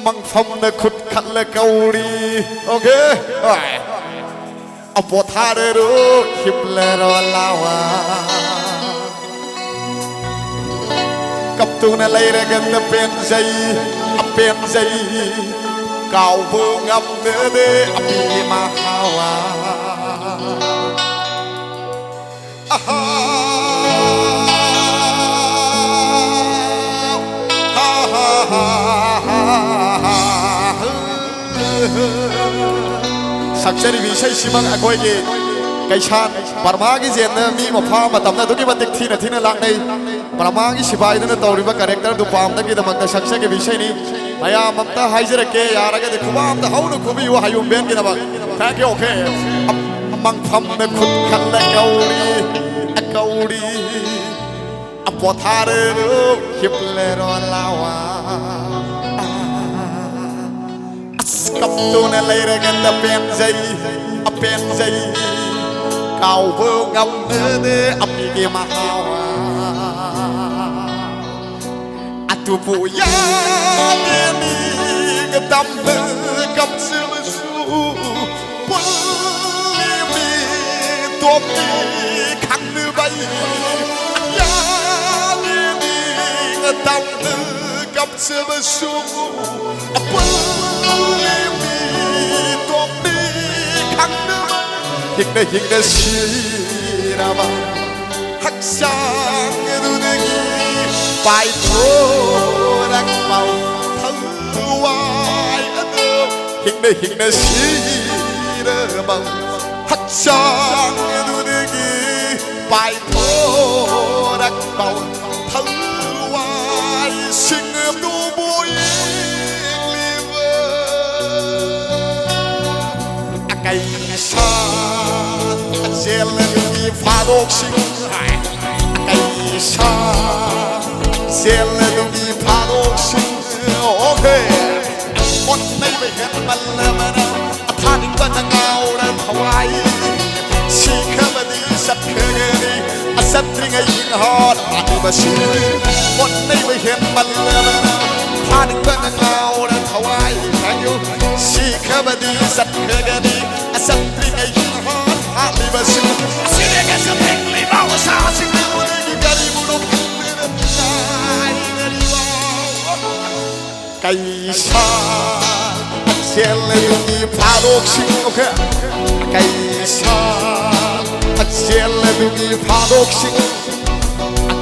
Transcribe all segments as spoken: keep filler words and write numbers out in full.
ꯃꯪꯐꯝꯗ ꯈꯨꯠ ꯈꯜꯂ ꯀꯧꯔꯤ꯫ Okay. ꯍꯣꯏ꯫ ꯑ, ꯄꯣꯊꯥꯔꯔꯣ, ꯍꯤꯞꯂꯔꯣ ꯂꯥꯋꯥ꯫ ꯀꯞꯇꯨꯅ ꯂꯩꯔꯒꯅ ꯄꯦꯟꯖꯩ, ꯑꯄꯦꯟꯖꯩ꯫ ꯀꯥꯎꯕ ꯉꯝꯗꯗꯦ ꯑꯄꯤꯒꯤ ꯃꯍꯥꯋꯥ꯫ ꯑꯍꯥ꯫ ꯁꯛꯆꯔꯤꯕ ꯏꯁꯩꯁꯤꯃꯛ ꯑꯩꯈꯣꯏꯒꯤ ꯀꯩꯁꯥꯟ ꯕꯔꯃꯥꯒꯤ ꯖꯦꯟꯗ ꯃꯤ ꯃꯐꯥ ꯃꯇꯝꯗ ꯑꯗꯨꯛꯀꯤ ꯃꯇꯤꯛ ꯊꯤꯅ ꯊꯤꯅ ꯂꯥꯛꯅꯩ꯫ ꯕꯔꯃꯥꯒꯤ ꯁꯤꯐꯥꯏꯗꯨꯅ ꯇꯧꯔꯤꯕ characterꯗꯨ ꯄꯥꯝꯗꯒꯤꯗꯃꯛꯇ ꯁꯛꯆꯈꯤꯕ ꯏꯁꯩꯅꯤ꯫ ꯃꯌꯥꯝ ꯑꯝꯇ ꯍꯥꯏꯖꯔꯛꯀꯦ, ꯌꯥꯔꯒꯗꯤ ꯈꯨꯕꯥꯛ ꯑꯝꯇ ꯍꯧꯅ ꯈꯨꯕꯤꯌꯨ ꯍꯌꯨꯝ ꯕꯦꯟꯒꯤꯗꯃꯛ꯫ Thank you, okay. ꯃꯪꯐꯝꯗ ꯈꯨꯠ ꯈꯜꯂ ꯀꯧꯔꯤ, ꯀꯧꯔꯤ꯫ ꯄꯣꯊꯥꯔꯔꯣ, ꯍꯤꯞꯂꯔꯣ ꯂꯥꯋꯥ꯫ ꯑꯁ, ꯀꯞꯇꯨꯅ ꯂꯩꯔꯒꯅ ꯄꯦꯟꯖꯩ, ꯑꯄꯦꯟꯖꯩ꯫ ꯀꯥꯎꯕ ꯉꯝꯗꯦ ꯑꯄꯤꯒꯤ ꯃꯍꯥꯋꯥ꯫ ꯑꯗꯨꯕꯨ ꯌꯥꯗꯦ ꯃꯤꯒ ꯇꯝꯅ ꯀꯞꯆꯕꯁꯨ꯫ ꯄꯨꯜꯂꯤ ꯃꯤ ꯇꯣꯝꯕꯤ ꯈꯪꯅꯕꯩ꯫ ꯌꯥꯗꯦ ꯃꯤꯒ ꯇꯝꯅ ꯀꯞꯆꯕꯁꯨ꯫ ꯄꯨꯜꯂꯤ ꯃꯤ ꯇꯣꯝꯕꯤ ꯈꯪꯅꯕꯩ꯫ ꯍꯤꯡꯅ ꯍꯤꯡꯅ ꯁꯤꯔꯕ ꯍꯛꯆꯥꯡ ꯑꯗꯨꯗꯒꯤ ꯄꯥꯏꯊꯣꯔꯛꯄ ꯊꯋꯥꯏ ꯑꯗꯨ ꯍꯤꯡꯅ ꯍꯤꯡꯅ ꯁꯤꯔꯕ ꯍꯛꯆꯥꯡ ꯑꯗꯨꯗꯒꯤ ꯄꯥꯏꯊꯣꯔꯛꯄ ꯊꯋꯥꯏꯁꯤꯡ ꯑꯗꯨꯕꯨ ꯌꯦꯡꯂꯤꯕ ꯑꯀꯩ ꯏꯁꯥ ꯖꯦꯜ ꯑꯗꯨꯒꯤ ꯐꯥꯗꯣꯛꯁꯤꯡ꯫ ꯑꯀꯩ ꯏꯁꯥ ꯖꯦꯜ ꯑꯗꯨꯒꯤ ꯐꯥꯗꯣꯛꯁꯤꯡ꯫ Okay. ꯑꯣꯠꯅꯩꯕ ꯍꯦꯟꯃꯜꯂꯕꯅ ꯑꯊꯥꯅꯤꯡꯕꯅ ꯉꯥꯎꯔ ꯊꯋꯥꯏ꯫ ꯁꯤꯈ꯭ꯔꯕꯗꯤ ꯆꯠꯈ꯭ꯔꯒꯅꯤ ꯑꯆꯠꯇ꯭ꯔꯤꯉꯩ ꯍꯤꯡꯍꯠꯂꯤꯕꯁꯤ꯫ ꯑꯣꯠꯅꯩꯕ ꯍꯦꯟꯃꯜꯂꯕꯅ ꯍꯥꯅꯤꯡꯕꯅ ꯉꯥꯎꯔ ꯊꯋꯥꯏ ꯍꯥꯏꯌꯨ꯫ ꯁꯤꯈ꯭ꯔꯕꯗꯤ ꯆꯠꯈ꯭ꯔꯒꯅꯤ꯫ ꯑꯆꯠꯇ꯭ꯔꯤꯉꯩꯒꯤ ꯍꯥꯠꯂꯤꯕꯁꯤꯡ ꯑꯁꯤꯗꯒꯤ ꯆꯠꯊꯦꯡꯂꯤꯕ ꯑꯣꯁꯥꯁꯤꯡꯅ ꯃꯗꯨꯒꯤ ꯀꯔꯤꯕꯨꯅꯣ ꯈꯪꯗꯅ ꯅꯨꯡꯉꯥꯏꯅꯔꯤꯕ꯫ ꯀꯩꯁꯥ ꯆꯦꯜꯂꯗꯨꯒꯤ ꯐꯥꯗꯣꯛꯁꯤꯡ꯫ ꯀꯩꯁꯥ ꯆꯦꯜꯂꯗꯨꯒꯤ ꯐꯥꯗꯣꯛꯁꯤꯡ꯫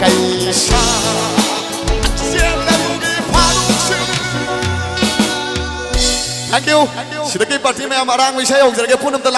ꯀꯩꯁꯥ ꯆꯦꯜꯂꯗꯨꯒꯤ ꯐꯥꯗꯣꯛꯁꯤꯡ꯫ Thank you. ꯁꯤꯗꯒꯤ party ꯃꯌꯥꯝ ꯑꯔꯥꯡꯕ ꯏꯁꯩ ꯍꯧꯖꯔꯒꯦ꯫ ꯄꯨꯟꯅ ꯑꯝꯇ